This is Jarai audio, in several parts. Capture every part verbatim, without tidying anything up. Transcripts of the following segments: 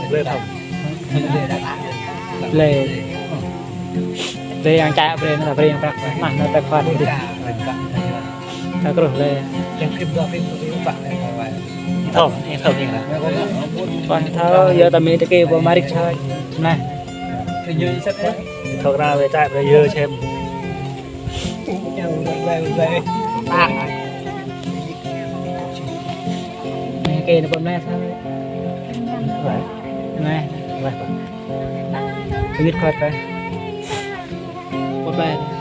Blơi thâo. Blơi. Blơi yang čă, blơi anŭn, blơi yang prăk. Mah, anŭn prăk khoa đi. Ta kruh blơi. Thâo, thâo, thâo. Kơ thâo, yua ta mĭn tơkê ƀu mă rĭk čă. Nah. Thâo kơ wai čă, blơi yua čem. Anai kơ anai ƀu mă rĭk čă. Anai. Anai. Pơngit khŏt kơ. Ƀu mă rĭk čă.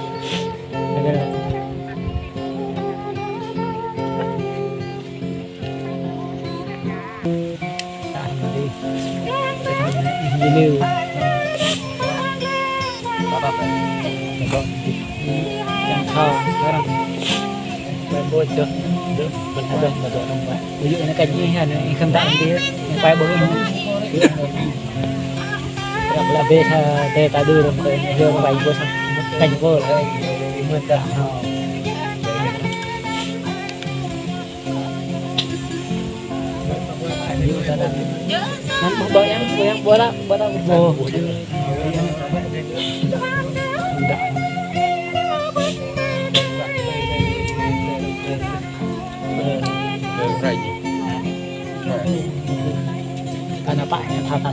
Anŭn ƀuh ƀơi yang, ƀơi yang, ƀơi yang, ƀơi yang. Ôh. Anŭn pă, anŭn pă.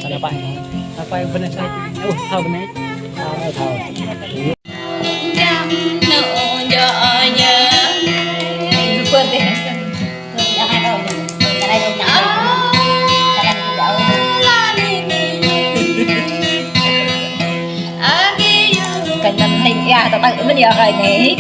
Anŭn pă. Anŭn pă bơnai sa. Ôh, thâo bơnai. Thâo, thâo. Kơ anŭn hĭ, yua, tơpă mơ̆n yơh kơ anai.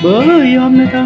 Bơ, yom nê ta.